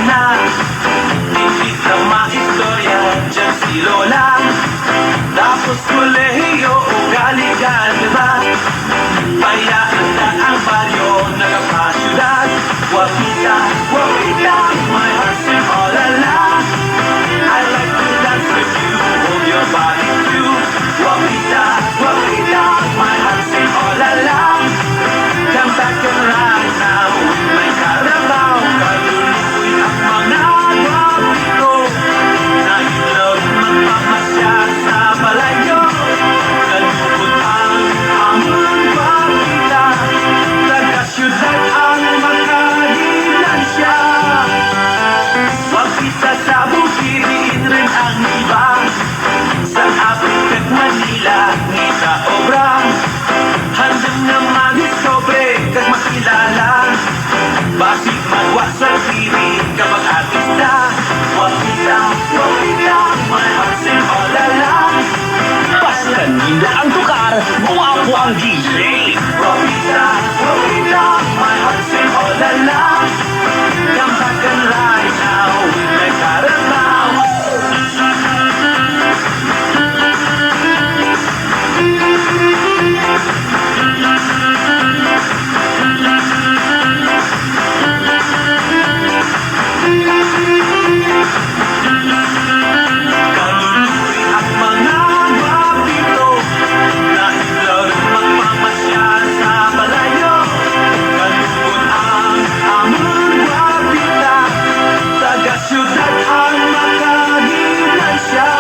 na. Hindi na maistorya dyan si Lola. Tapos kolehiyo, ugali ka, diba? Bayaan na ang baryo, nagapasyudad. Guwapita, guwapita, my heart's in oh la la. I like to dance with you, hold your body too. Guwapita, guwapita, my heart's in oh la la. Come back and ride now with my carabao. Kaluluoy ang mga gwapito. Nahinlaw magpamasyal sa balayo. Kalugod ang amon gwapita. Taga-syudad ang makaginansya. Gwapita sa bukid, diin rin ang iba. Sa Africa at Manila, ngita obra. Handam na madiscobre, kag makilala. Basig magwa sa TV, kapag artista. Guwapita, guwapita, my heart's in oh la la. Basta nindot ang tukar, guwapo ang DJ. Guwapita, guwapita, my heart's in oh la la. Come back and ride now with my carabao. Kaluluoy ang mga gwapito. Nahinlaw rin magpamasyal sa balayo. Kalugod ang amon gwapita. Taga-syudad ang makaginansya.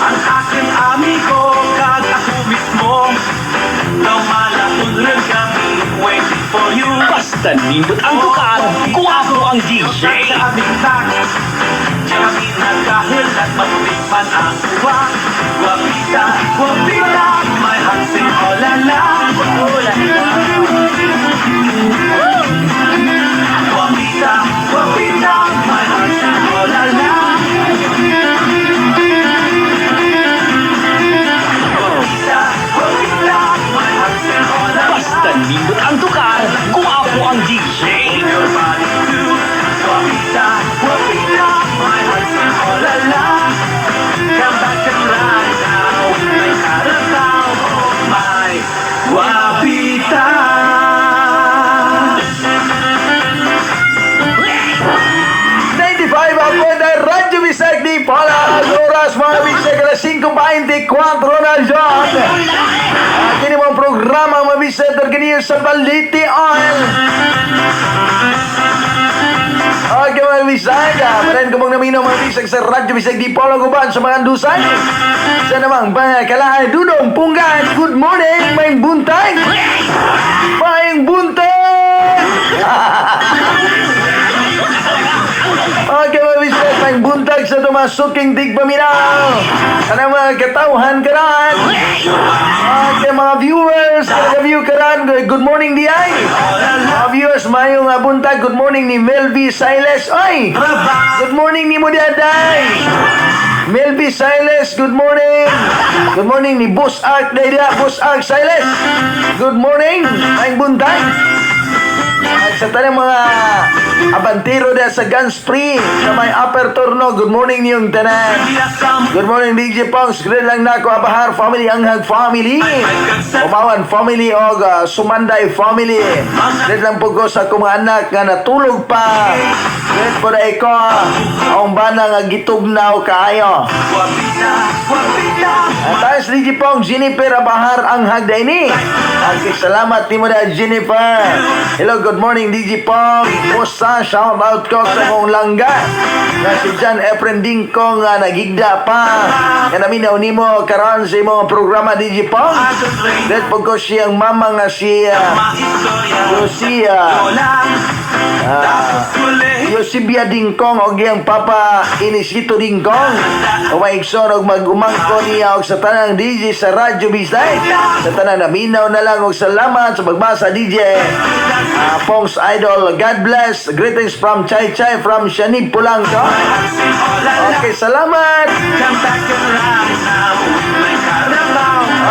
Ang aking amigo kag ako mismo. Daw malaon rin kami waiting for you. Basta nindot ang tukar, guwapo ang DJ. Sa aming tak kami nagkahilat, matulis man ang uwa. Guwapita, guwapita, my heart's in oh la la. Guwapita, guwapita, my heart's in oh la la. Guwapita, guwapita, my heart's in oh la la. Basta nindot ang tukar, guwapo ang DJ. Your body too. Guwapita, guwapita, my heart's in oh la la. Come back and ride now with my carabao, oh my guwapita. 95.9 Radyo Bisag Dipolog. Oras, mga bisag, alas 5:24 na dyan. Kini mo ang programa, mga bisag, kini sa Baliti Oil. Okay, mga bisag, paren ko mong naminaw, mga bisag, sa Radyo Bisag Dipolog uban sa mga dusay. Sa namang kalahay Dudong Punggan. Good morning, may buntag. May buntag! Okay, mga bisag, may buntag sa tumasuking tigpaminaw. Kana mga katawhan karan. Okay, mga viewers, kada view karan, good morning di ay. Mga viewers, mayong buntag, good morning ni Melvi Siles. Oy! Good morning ni mo di aday. Melvi Siles, good morning. Good morning ni Boss Ark Dayda, Boss Ark Siles. Good morning, mayong buntag. At sa tanang mga abantero na sa Guns Free sa may Upper Turno, good morning niyong tanan. Good morning, DJ Pongs. Greet lang nako Abahar family, Anghag family, Umawan family og Sumanday family. Greet lang po ko sa akong mga anak nga natulog pa. Greet po na ko ang bana nga gitugnaw kaayo. Guwapita, guwapita. At tayo sa DJ Pong, Jennifer Abahar Anghag Daini. Okay, salamat ni mo na, Jennifer. Hello, good morning, DJ Pong. Musta, shout out ko sa mong langga na si John Efren Dingkong nga nagigda pa. Nga naminaw nimo karon sa imong programa, DJ Pong. Dahil po ko siyang mama nga si Lucia. Eusebia Dingkong og iyang papa Inisito Dingkong. O maigsoon og mag-umangko niya og sa tanang DJ sa Radyo Bisay. Sa tanang naminaw na lang og salamat sa pagbasa, DJ Pong's Idol. God bless. Greetings from Chay Chay from Shanib Pulanco. Okay, salamat.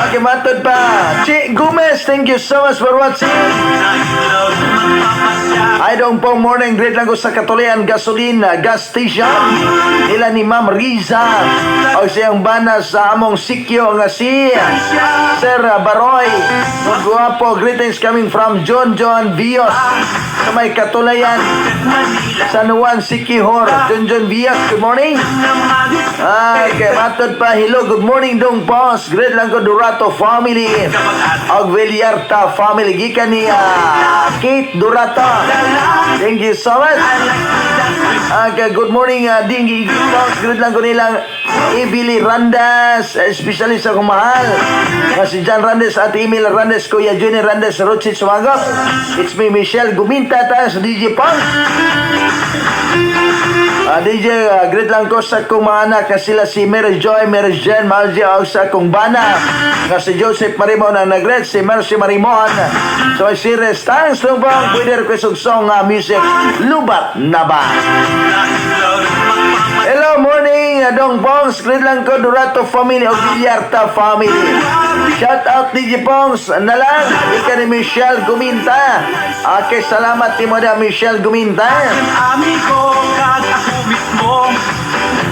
Okay, matod pa. Chi Gomez, thank you so much for watching. Ay dong po, morning, greet lang ko sa Katulian Gasolina Gas Station. Nila ni Ma'am Riza. O siyang bana sa among sikyo nga si Sir Baroy. Guwapo, greetings coming from John John Vios sa may Katulayan, San Juan, Siquijor. John John Vios, good morning. Ay, kay matod pa, hello, good morning dong boss. Greet lang ko Durato family. Og Villarta family. Gikan ni Kate Durato. Thank you so much. Okay, good morning, Dingy Boss. Greet lang ko nilang Ibili Randas, especially sa kumahal. Nga si John Randes at Emil Randes, Kuya Junior Randes, Rochit Sumagot. It's me, Michelle Guminta, tayo sa DJ Pong. DJ, greet lang ko sa akong mga anak na sila si Mary Joy, Mary Jen, Malji, o sa akong bana. Nga si Joseph Marimon ang nag-greet, si Mercy Marimon. So, si Restans, bang pwede request og song music, Lubat na ba? Hello, morning, Dong Pongs. Greet lang ko, Durato family o Villarta family. Shout out, DJ Pongs. Na lang, ika ni Michelle Guminta. Okay, salamat, Timoda Michelle Guminta. Amigo kag ako mismo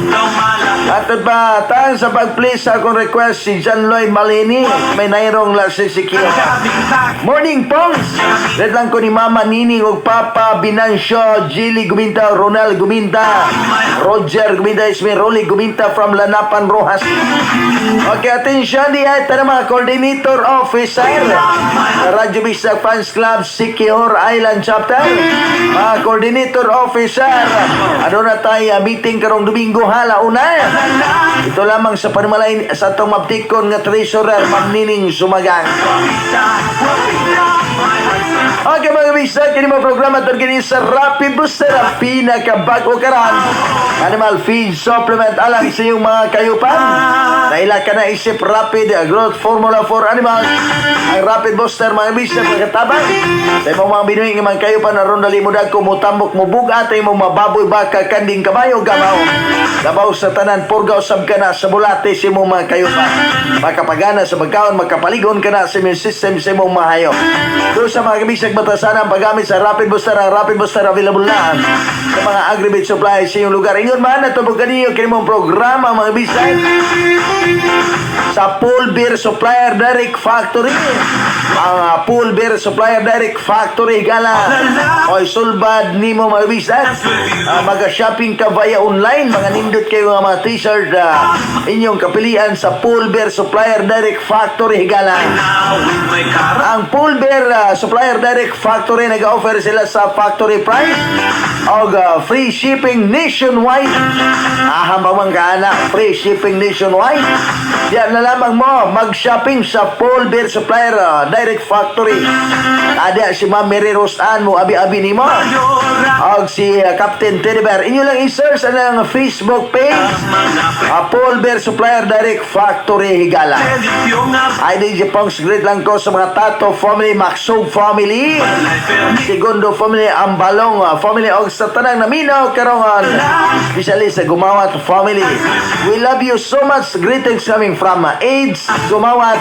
daw malaki. At ba, tayo sa pag-please sa akong request si John Lloyd Malini. May nairong la si Sikia. Morning, Pongs! Greet lang ko ni Mama Nini ug Papa Binancio, Jilly Guminta, Ronald Guminta, Roger Guminta, Ismi Rolly Guminta from Lanapan, Rojas. Okay, attention di ay tara mga coordinator officer. Radyo Bisdak Fans Club, Siquijor Island Chapter. Mga coordinator officer. Ano na tayo meeting karong Domingo hala una. Ito lamang sa panimalay sa atong maptikon nga treasurer, Ma'am Nining Sumagang. Okay mga bisag, kini mo programa ito kini sa Rapid Booster, ang pinakabago karon. Animal feed supplement alang sa iyong mga kayupan. Naila ka na isip Rapid Growth Formula for Animals. Ang Rapid Booster mga bisag, mga sa imong mga binuhi nga mga kayupan aron dali mo dagko mo tambok mo bugat imong mababoy, baka, kanding, kabayo, gabaw. Gabaw sa tanan, purgaw sab ka na sa bulate sa imong mga kayupan. Makapagana sa pagkaon, makapaligon ka na sa immune system sa imong mga hayop. Doon sa mga kabisag batasan ang paggamit sa Rapid Booster, ang Rapid Booster available na sa mga agri-vet supply sa iyong lugar. Ingon man, natubog kaniyo kini mong programa mga bisag sa Pool Beer Supplier Direct Factory. Ang Pool Beer Supplier Direct Factory gala. Oy sulbad nimo mga bisag. Maga-shopping ka via online, mga nindot kayo nga mga t-shirt inyong kapilian sa Pool Beer Supplier Direct Factory gala. Ang Pool Beer Supplier Direct Factory nag-offer sila sa factory price og free shipping nationwide. Aham pa man kaana, free shipping nationwide. Diyan na lamang mo mag-shopping sa Paul Beer Supplier Direct Factory. Ada si Ma'am Mary Rose Ann mo abi-abi nimo. Og si Captain Teddy Bear. Inyo lang i-search ang Facebook page. Paul Beer Supplier Direct Factory Higala. Ay, DJ Pongs, greet lang ko sa mga Tato family, Maxog family, Segundo family, Ambalong family, og sa tanang naminaw karongan, especially sa Gumawat family. We love you so much. Greetings coming from AIDS Gumawat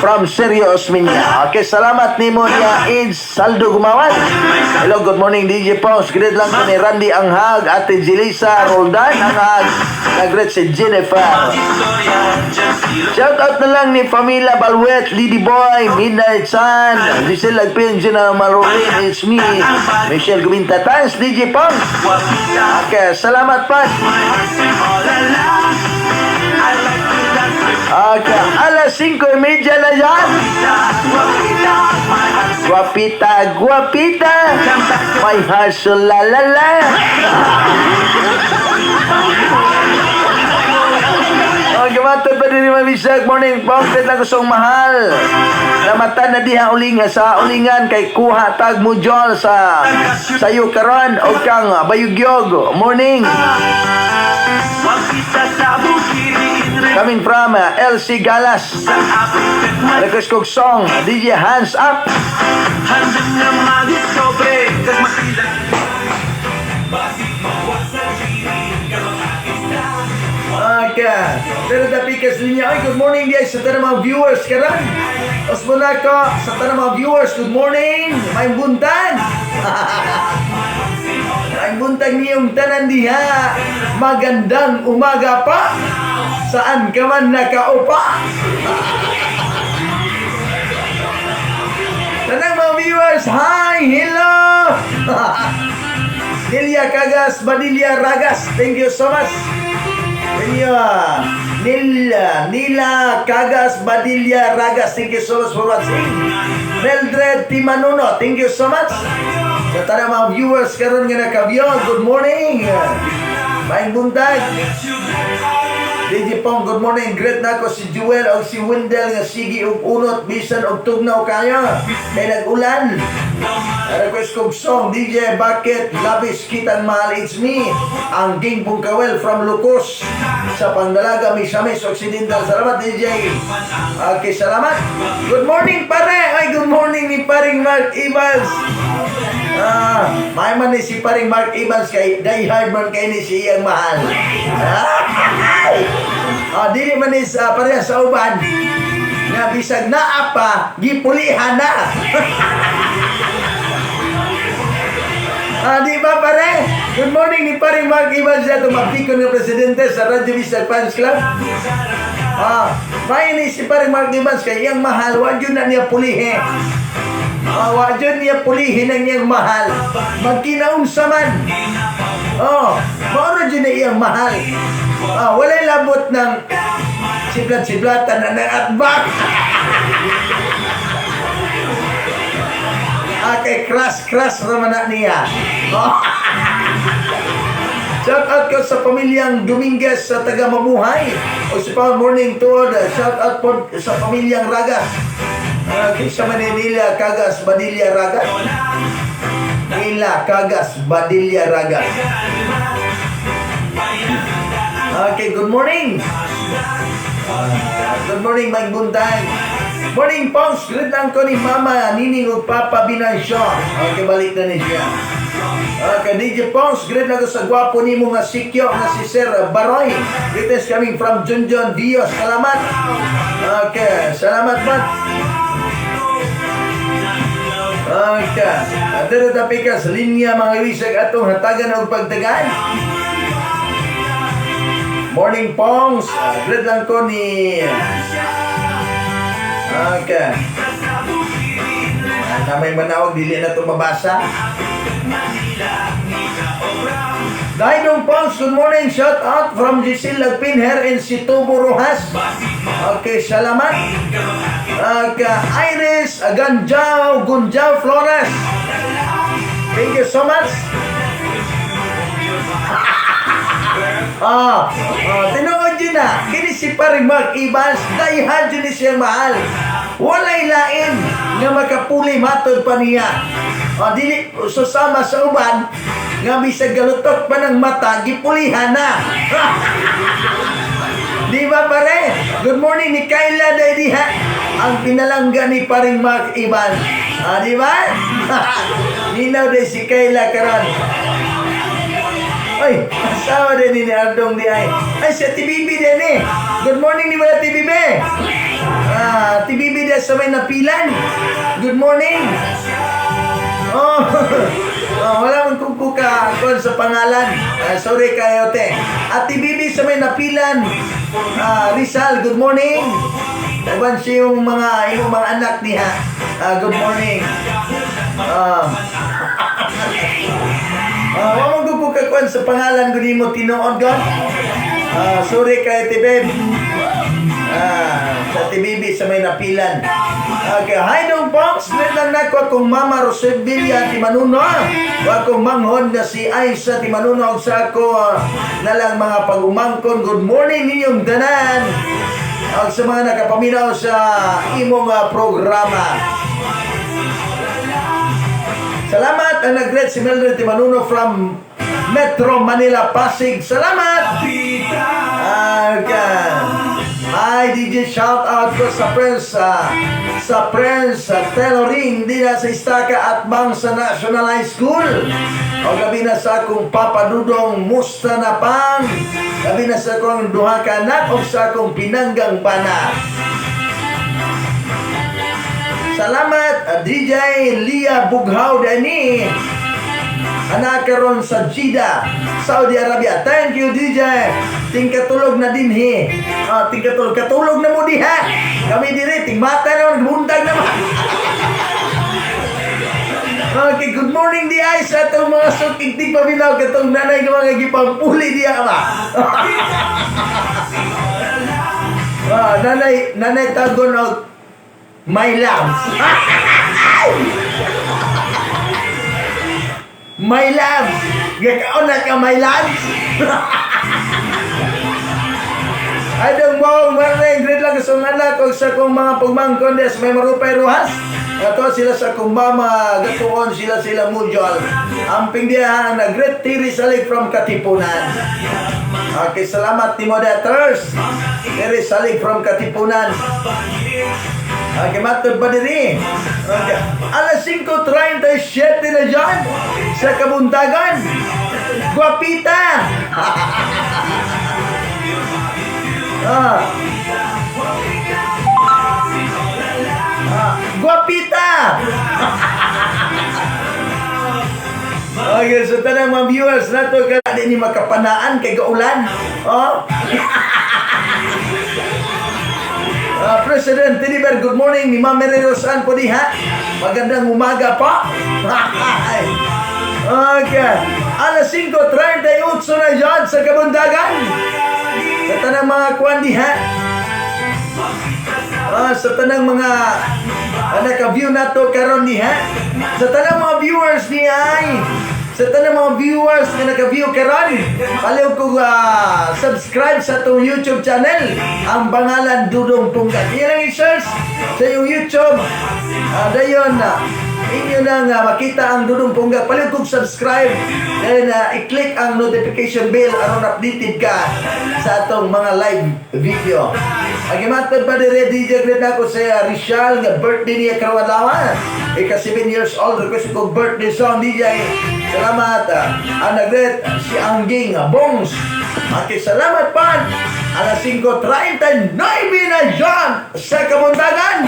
from Sergio Osmeña. Okay, salamat nimo niya AIDS Saldo Gumawat. Hello, good morning DJ Pongs. Greet lang ko ni Randy Anghag, Ate Jelisa Roldan Anghag, nag-greet si Jennifer. Shout out na lang ni Famila Balwet, Lady Boy, Midnight Sun, Giselle Lagpin, Gina Marolin, it's me, Michelle Guminta. Thanks, DJ Pong. Okay, salamat pa. Okay, alas 5:30 na yan. Guapita, guapita, my heart so la la la. Oh, gamatod pa din mga bisag. Morning, Pong. Lang kusong mahal. Namata na diha uling sa ulingan kay kuha tag mo jol sa sayo karon o kang bayugyog. Morning. Coming from LC Galas. Request kog song DJ Hands Up. Handam na madiscobre kag makilala. Basig mawa sa gilid ka mga isda. Okay. Pero dapikas ninyo. Ay, good morning guys sa tanang mga viewers karon. Os muna ko sa tanang mga viewers, good morning. May buntan. Ang buntag niyong tanan diha. Magandang umaga pa. Saan ka man nakaupa. Tanang mga viewers, hi, hello! Lilia Cagas, Badilla Ragas, thank you so much. Thank you. Nila Cagas, Badilla Ragas, thank you so much for watching. Mildred Timanuno, thank you so much. Sa tanang mga viewers karon nga nakabyo, good morning. Maayong buntag. DJ Pong, good morning. Greet nako si Jewel o si Wendell nga sige og unot bisan og tugnaw kayo. Kay nag-ulan. Request kog song, DJ, bakit labis kitang mahal, it's me. Ang Ging Bungkawel from Lucos sa Pangdalaga, Misamis Occidental. Salamat, DJ. Okay, salamat. Good morning, pare. Ay, good morning ni paring Mark Evans. Ah, may man ni si paring Mark Evans kay die hard man kay ni si iyang mahal. Ah, dili man ni sa pareha sa uban nga bisag naa pa gipulihan na. Ah, di ba, pare? Good morning ni paring Mark Evans na tumabtikon nga presidente sa Radyo Bisag Fans Club. Ah, may ni si paring Mark Evans kay iyang mahal, wa jud na niya pulihe. Ah, wa jud niya pulihin ang iyang mahal. Magkinaunsa man. Oh, mao ra jud na iyang mahal. Ah, walay labot ng siblat-siblatan na ng atbak. Ah, kay crush-crush raman na niya. Oh. Shout out ko sa pamilyang Dominguez sa taga Mamuhay. O sa pa morning to shout out po sa pamilyang Ragas. Sa Manila Cagas Badilla Ragas. Nila Cagas Badilla Ragas. Okay, good morning. Good morning, Mike Buntag. Morning, Pongs. Greet lang ko ni Mama Nining ug Papa Binansyo. Okay, balik na ni siya. Okay, DJ Pongs, greet lang ko sa gwapo ni mo nga sikyo nga si Sir Baroy. Greetings coming from Junjun Dios. Salamat. Okay, salamat man. Okay. Adere tapikas linya mga wisag atong hatagan og pagtagan. Morning, Pongs. Greet lang ko ni. Okay. Na may manawag, dili na ito mabasa. Dainong Pongs, good morning. Shout out from Giselle Lagpin here in Situbo, Rojas. Okay, salamat. Okay, Iris Aganjao, Gunjao Flores. Thank you so much. Ah, tinuod yun na. Kini si paring Mark Evans, dayhan yun ni siyang mahal. Walay lain nga makapuli matod pa niya. Ah, dili susama sa uban nga bisag galutok pa ng mata, gipulihan na. Di ba, pare? Good morning ni Kayla diha. Ang pinalangga ni paring Mark Evans. Ah, di ba? Ninaw day si Kayla karon. Ay, asawa din ni Ardong di ay. Ay, si TBB din eh. Good morning ni mga TBB. Ah, TBB din sa may napilan. Good morning. Oh, oh wala man kung kuka kon sa pangalan. Ah, sorry kayo, te. At TBB sa may napilan. Ah, Rizal, good morning. Uban siya yung mga imong mga anak niya. Ah, good morning. Ah. Ah, wa man ko kakuan sa pangalan ko nimo tinuod ko. Ah, sorry kay Tibeb. Ah, sa TBB sa may napilan. Okay, hi dong Pongs, Greet lang nako akong mama Rosevilla Timanuno. O akong manghon na si Aisa Timanuno ug sa ako nalang mga pag-umangkon. Good morning ninyong tanan. Og sa mga nakapaminaw sa imong programa. Salamat ang nag-greet si Mildred Timanuno from Metro Manila, Pasig. Salamat! Okay. Hi DJ, shout out ko sa Prince Tailoring dina sa Istaka at Bang sa National High School. O gabi na sa akong Papa Dudong musta na pang. Gabi na sa akong duha ka anak o sa akong pinanggang bana. Salamat, DJ Lia Bughaw Dani. Anak karon sa Jeddah, Saudi Arabia. Thank you, DJ. Tingkatulog na dinhi. Ah, tingkatulog. Katulog na mo diha. Kami diri, tingmata naman, buntag naman. Okay, good morning di ay sa atong mga suking tigpaminaw katong nanay nga mga gipampuli diya ba. Ah, nanay nanay tagon og my loves. My loves. Gakaon na ka, my loves. Adong mong morning, great lang sa anak og sa kong mga pugmangkon des may marupay ruhas. Ato sila sa kong mama, gatuon sila sila mujol. Amping diha ang nag-great Tiri Salig from Katipunan. Okay, salamat Timo Debtors. Tiri Salig from Katipunan. Okay, matod pa diri. Okay. Alas 5:37 na dyan sa kabuntagan. Guapita! Ah. Ah, guapita! Okay, so tanang mga viewers nato ka di ni makapanaan kay gaulan. Oh. Ah, President Tiniber, good morning. Ni Ma'am Mary Rosan po diha. Magandang umaga po. Okay. Alas 5:38 na dyan sa kabundagan. Sa tanang mga kwan diha. Ah, sa tanang mga naka-view nato karon diha. Sa tanang mga viewers ni ay. Sa tanang mga viewers nga naka-view karon, paliw ko subscribe sa atong YouTube channel. Ang pangalan Dudong Pungkat. Iyan ang i-search sa iyong YouTube. Dayon na inyo nang makita ang Dudong Punggat. Paliw kong subscribe. Then i-click ang notification bell aron updated ka sa atong mga live video. Ang matod pa dire DJ great nako sa Rizal nga birthday niya karong adlaw. Ika 7 years old, request ko birthday song, DJ. Salamat. Ang nagret si Angging Bongs. Okay, salamat pa. Alas 5:39 na dyan sa kabuntagan.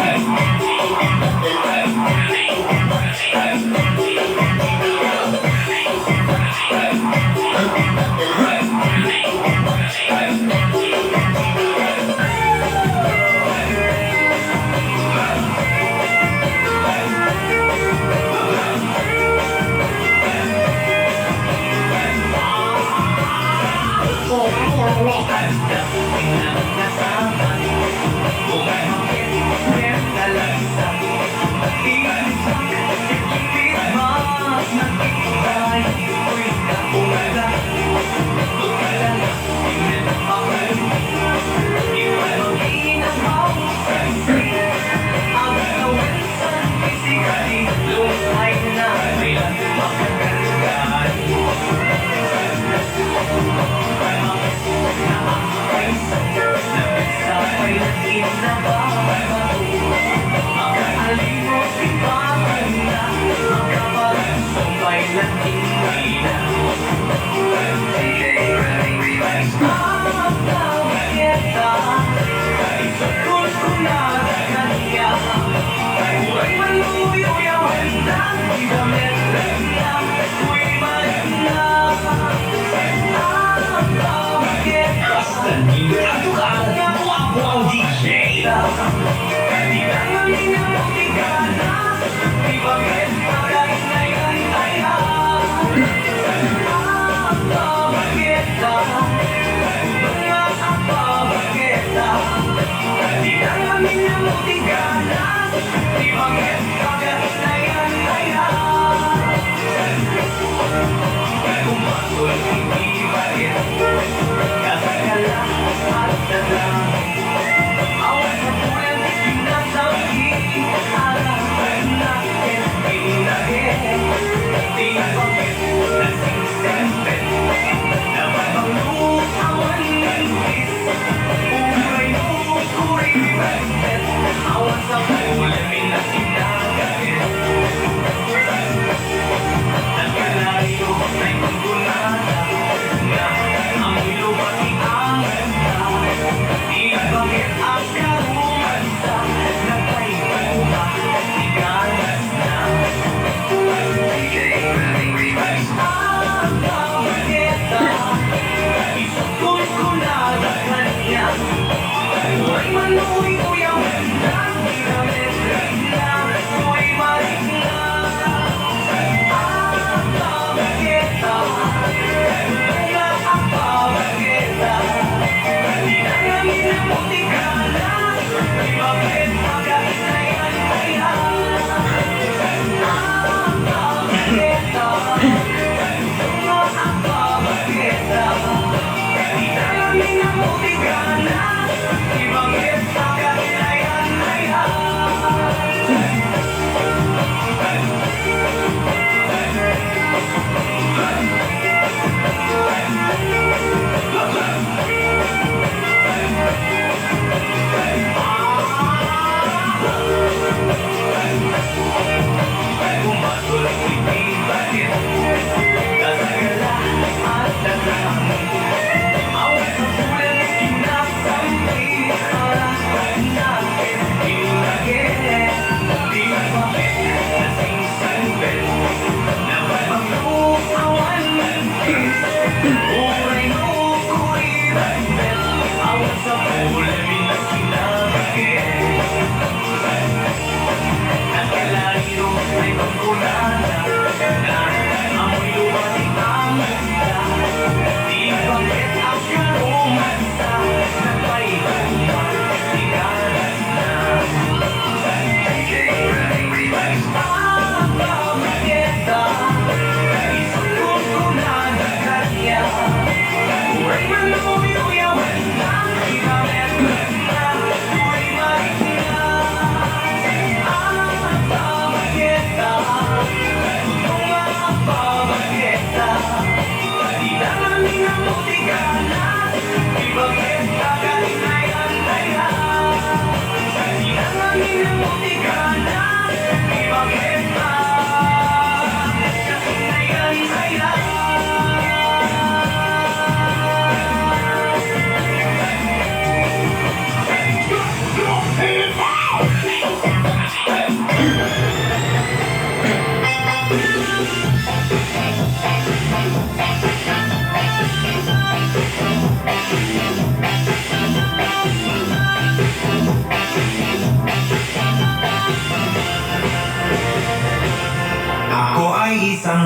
Basta nindot ang tukar, guwapo ang DJ.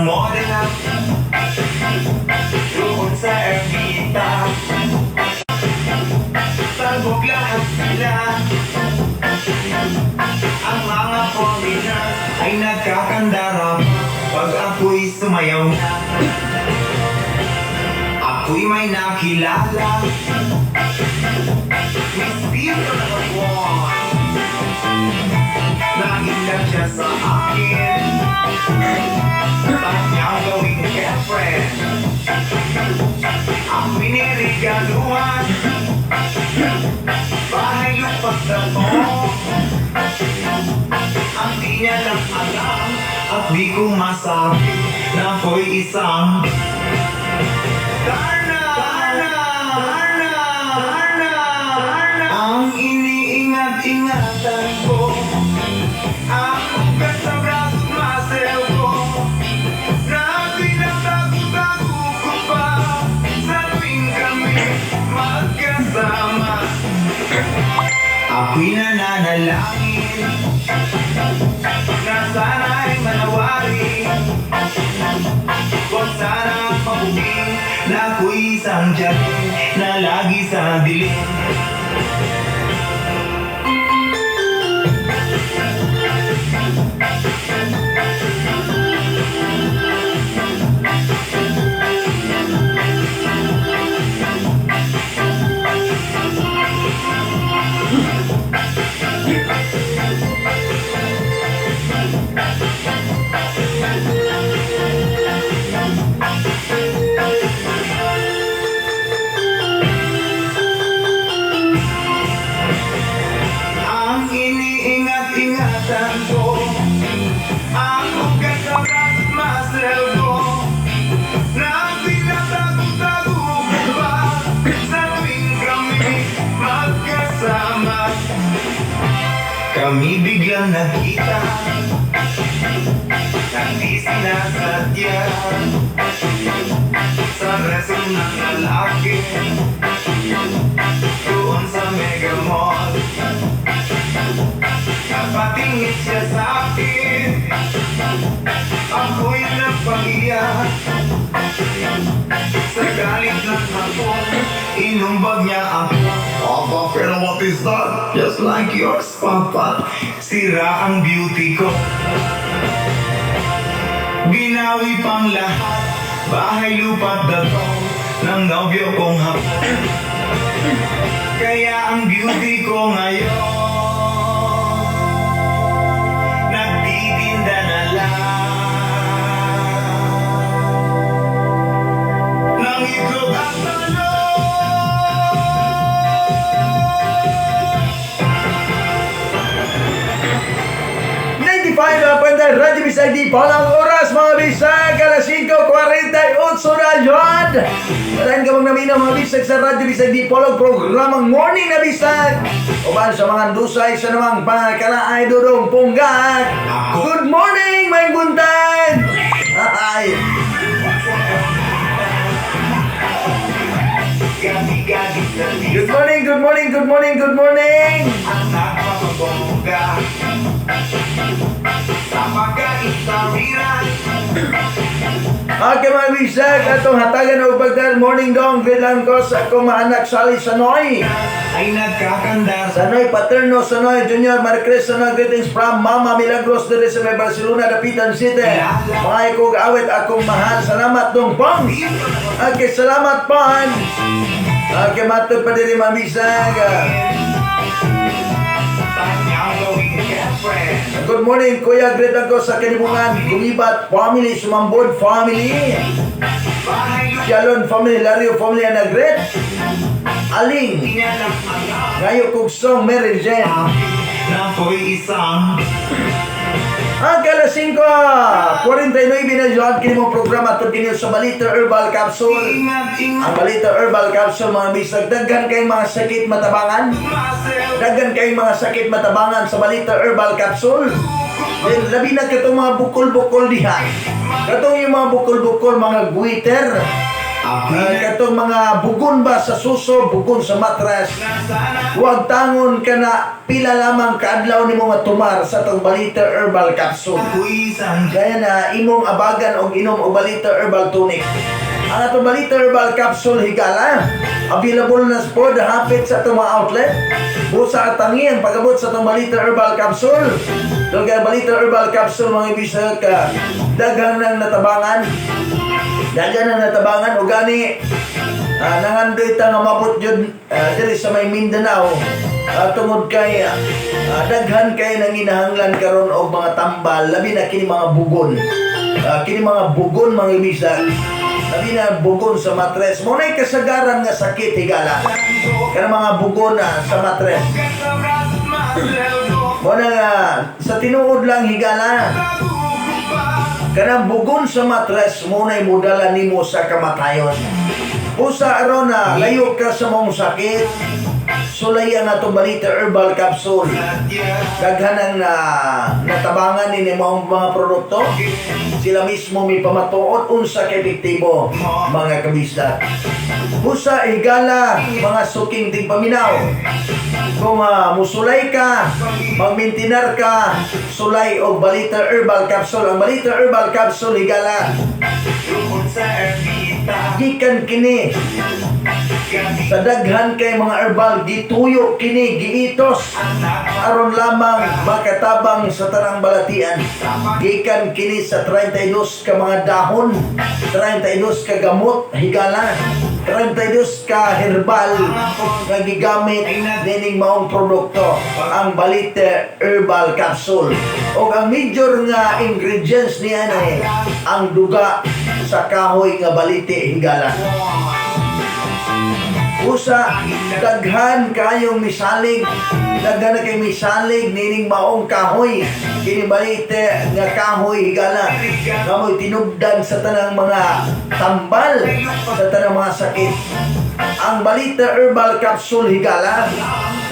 Isang morena doon sa Ermita. Sabog lahat sila. Ang mga foreigners ay nagkakandarapa pag ako'y sumayaw na. Ako'y may nakilala, Miss Vito na Hapon. Na-inlove siya sa akin. Kanyang gawing girlfriend. Ang pinirigaluhan, bahay lupa't dato. Ang di niya lang alam at di ko masabi na ako'y isang Darna! Darna! Darna! Darna! Darna! Ang iniingat-ingatan ko, ang ugat sa braso at muscle ko na tinatago-tago ko pa sa tuwing kami magkasama. Ako'y nananalangin na sana'y manawari. Huwag sana mabuking na ako'y isang tiyahin na lagi sa dilim. Ang iniingat-ingatan ko, ang ugat sa braso at muscle ko na tinatago-tago ko pa sa tuwing kami magkasama. Kami biglang nagkita nang di sinasadya sa resort ng lalaki doon sa Mega Mall. Napatingin siya sa akin. Ako'y napahiya. Sa galit ng hapon, inumbag niya ako. Papa, pero what is that? Just like yours, Papa. Sira ang beauty ko. Binawi pang lahat, bahay, lupa't dato ng nobyo kong hapon. Kaya ang beauty ko ngayon, nagtitinda na lang ng itlog at talong. 95 na Radyo Bisag Dipolog ang oras, mga bisag, alas 5:48 na yun. Padayon ka mong naminaw, mga bisag, sa Radyo Bisag Dipolog, programang Morning na Bisag. Uban sa mga dusay sa namang pangakalaay durong punggak. Good morning, may buntag! Ay! Gagi-gagi sa Good morning, good morning, good morning, good morning! At nagpapabongga sa pagkain sa riran. Okay, mga bisag, atong hatagan og pagdal morning dong, greet lang ko sa akong mga anak Sally Sanoy. Ay nagkakandar Sanoy Paterno, Sanoy Junior, Maricris Sanoy, greetings from Mama Milagros diri sa may Barcelona, Dapitan City. Mga kog awit akong mahal. Salamat dong pong. Okay, salamat pon. Okay, matod pa diri, mga bisag. Kanyang gawing girlfriend. Good morning, Kuya. Greet ako sa Kalimungan, Gumibat family, Sumambod family, Bahay lupa Shalon family, Lario family, and greet. Aling, niya lang alam ngayo kog song Mary Jane. na ako'y isang Ang alas 5:49 na yun, kini mong programa ito kini sa Balita Herbal Capsule. Ingat-ingat Ang Balita Herbal Capsule, mga bisag, daghan kay mga sakit matabangan. Muscle. Daghan kay mga sakit matabangan sa Balita Herbal Capsule. Then, labi na katong mga bukol-bukol diha. Katong yung mga bukol-bukol, mga guiter. Katong mga bugon ba sa suso, bugon sa matras. Huwag tangon ka na pila lamang kaadlaw nimo nga tumar sa atong Balita Herbal Capsule. Kaya na imong abagan og inom og Balita Herbal Tonic. Ang atong Balita Herbal Capsule, higala, available na po hapit sa atong mga outlet. Busa at tangi ang pag-abot sa atong Balita Herbal Capsule. Dahil kaya Balita Herbal Capsule, mga ibig ka, daghang nang natabangan. Daghan nang natabangan o gani nangandoy ta nga mabot jud diri sa may Mindanao tungod kay daghan kay nang ginahanglan karon og mga tambal, labi na kini mga bugon. Kini mga bugon, mga ibisa, labi na bugon sa matres. Mao nay kasagaran nga sakit, higala, kana mga bugon na sa matres. Mao na nga sa tinuod lang, higala, kanang bugon sa matres mao nay modala nimo sa kamatayon. Busa aron na layo ka sa mong sakit, sulay ang atong Balita Herbal Capsule. Daghan ang na natabangan ni maong mga produkto. Sila mismo may pamatuod unsa ka epektibo, mga kabisdak. Busa higala, mga suking tigpaminaw. Kung musulay ka, magmintinar ka, sulay og Balita Herbal Capsule. Ang Balita Herbal Capsule, higala, gikan kini sa daghan kay mga herbal, gituyo kini, giitos aron lamang makatabang sa tanang balatian. Gikan kini sa 32 ka mga dahon, 32 ka gamot, higala, 32 ka herbal nga gigamit nining maong produkto, ang Balite Herbal Capsule. Og ang major nga ingredients niya ni ang duga sa kahoy nga balite, higala. Usa, daghan kayong misalig, daghan na kay misalig nining maong kahoy. Kini balite nga kahoy, higala, kamoy tinubdan sa tanang mga tambal, sa tanang mga sakit. Ang Balita Herbal Capsule, higala,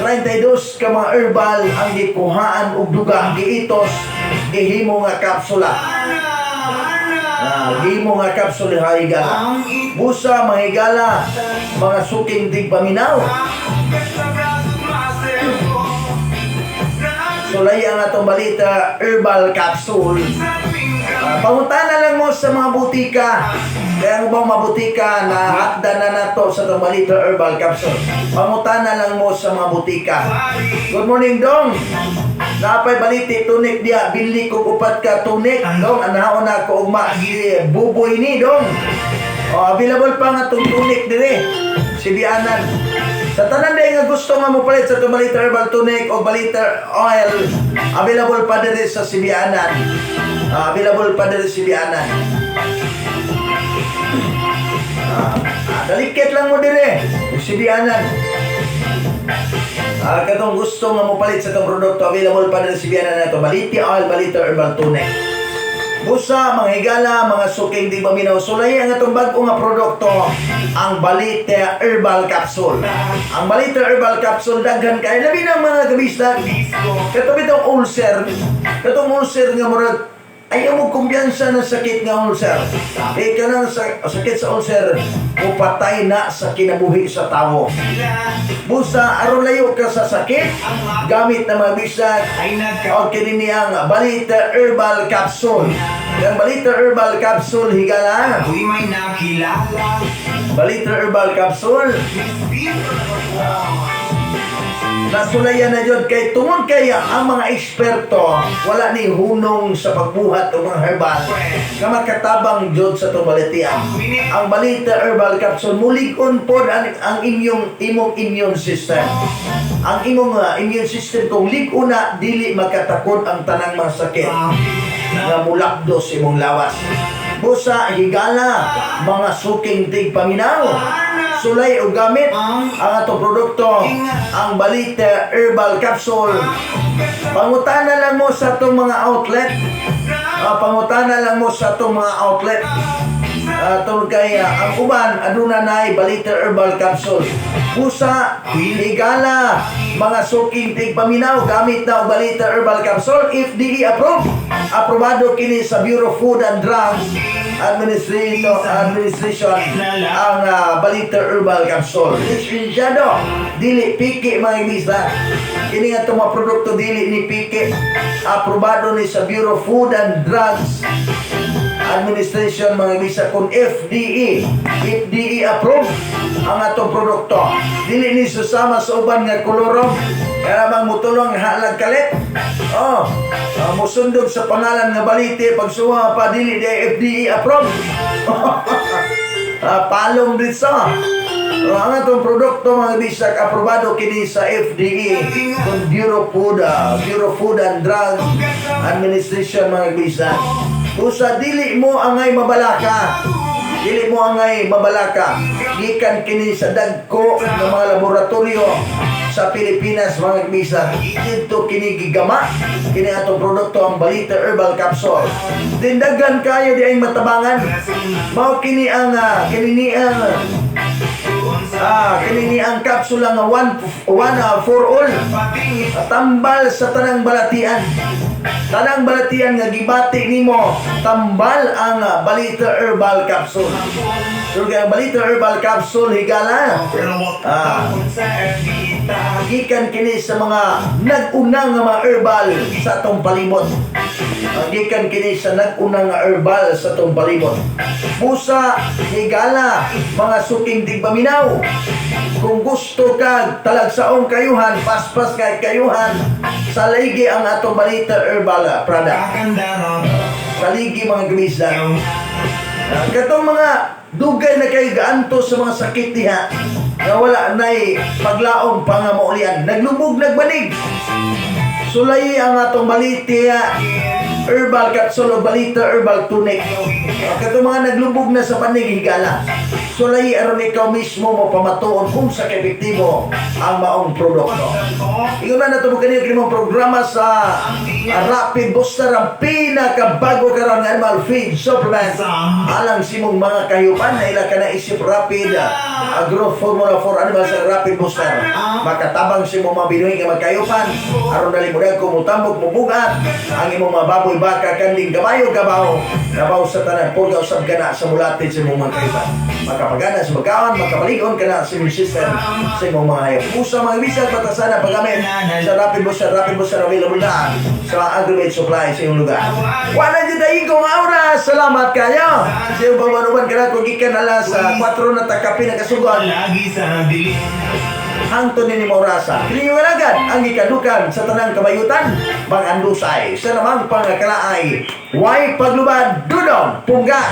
32 ka mga herbal ang gikuhaan og duga, giitos, gihimo nga kapsula. Gihimo nga kapsula, higala. Busa mahigala, mga suking tigpaminaw. Sulay ang atong Balita Herbal Capsule. Pangutana lang mo sa mga butika. Kaya ang ubang mabutika na hakda na nato sa atong Balita Herbal Capsule. Pangutana lang mo sa mga butika. "Good morning, Dong. Napay baliti tunic diya, bili ko upat ka tunic. Dong, anaon na ko ugma si Buboy ni, Dong." Oh, available pa nga itong tunic dire. Sibianan. Sa tanan day nga gusto nga mo palit sa itong Balita Herbal Tonic o Balita Oil, available pa dire sa Sibianan. Available pa dire sa Sibianan. Dalikit lang mo dire. Sibianan. Katong gusto nga mo palit sa itong produkto, available pa dire sa Sibianan na ito. Baliti Oil, Balita Herbal Tonic. Busa, mga higala, mga suking di paminaw, sulay ang atong bag-o nga produkto, ang Balite Herbal Capsule. Ang Balite Herbal Capsule, daghan kay labi ng mga kabisdak. Katong itong ulcer, katong ulcer nga murag ayaw mo kumpiyansa na sakit nga ulcer. Eh, kanang sakit sa ulcer, mupatay na sa kinabuhi sa tao. Busa, aron layo ka sa sakit, gamit na mga bisag, o kini niyang Balita Herbal Capsule. Ang Balita Herbal Capsule, higala. Ako'y may nakilala. Balita Herbal Capsule, nasulayan na yun kay tungod kaya ang mga eksperto wala ni hunong sa pagbuhat og mga herbal nga makatabang jud sa tubalitian. Ang Balita Herbal Capsule mulig-on pod ang inyong imong immune system. Ang imong immune system kung lig-on na, dili makatakod ang tanang mga sakit nga mulakdo sa imong lawas. Busa higala, mga suking tigpaminaw, sulay og gamit ang atong produkto, ang Balita Herbal Capsule. Pangutana lang mo sa atong mga outlet. Pangutana lang mo sa atong mga outlet. Tungod kay ang uban aduna nay Balita Herbal Capsule. Busa, higala, mga suking tigpaminaw, gamit na og Balita Herbal Capsule, FDA approved. Aprobado kini sa Bureau of Food and Drugs Administration ang Balita Herbal Capsule. Lisensyado, dili piki, mga ibisa. Kini nga itong mga produkto dili ni piki. Aprobado ni sa Bureau of Food and Drugs Administration, mga ibisa, kung FDA. FDA approved ang atong produkto. Dili ni susama sa uban nga kolorom. Kaya bang mutulong halag kalit. Oh, musundog sa pangalan nga Balite pagsuwa pa, dili di FDA approved. Palong dito. So, ang atong produkto, mga bisak, aprobado kini sa FDA kung Bureau of Food and Drug Administration, mga bisak. Usa, dili mo angay mabalaka. Dili mo angay mabalaka. Gikan kini sa dagko ng mga laboratorio sa Pilipinas, mga bisak. Dito kini gigama kini atong produkto, ang Balita Herbal Capsule. Dindagan kayo di ay matabangan. Mao kini ang kini ni ang kapsula nga one, one for all. Tambal sa tanang balatian. Tanang balatian nga gibati nimo, tambal ang Balita Herbal Capsule. So, ang Balita Herbal Capsule, higala. Gikan kini sa mga nag-una nga mga herbal sa atong palimot. Gikan kini sa nag-una nga herbal sa atong palimot. Busa, higala, mga suking tigpaminaw. Kung gusto ka talagsaong kayuhan, paspas kay kayuhan, saligi ang atong Balita Herbal product. Saligi, mga gamisa. Katong mga dugay na kayo gaanto sa mga sakit diha nga wala nay paglaom pa nga maulian, naglubog nagbanig, sulay ang atong Balita Herbal Capsule o Balita Herbal Tonic. Katong mga naglubog na sa banig, higala, sulay aron ikaw mismo mo pamatuon kung sa epektibo ang maong produkto. Ingon na nato mo kaniyo kini mong programa sa Rapid Booster, ang pinakabago karon nga animal feed supplement alang sa imong mga kahayupan na ila ka na isip Rapid Growth Formula for Animals. Ang Rapid Booster makatabang sa imong mga binuhi nga magkahayupan aron dali mo dagko, mutambok, mubugat ang imong mga baboy, baka, kanding, kabayo, kabaw, kabaw sa tanan, purga usab kana sa mulatid sa imong mga kahayupan. Makapagana sa magkaon, makapaligon kana sa immune system sa imong mga hayop. Usa, mga bisag, batasana paggamit sa Rapid Booster. Rapid Booster available na sa Agribate Supply sa iyong lugar. Wala dyan dahil nga oras. Salamat kayo. Sa iyong pabanuban ka na kung gikan alas 4 na takapi na kasugon Lagi sa dilim. Hangtod ni orasa. Kiniwalagan ang gikadukan sa tanang kabayutan, pang-andusay, sa namang pangakalaay, way paglubad, Dudong Pungga.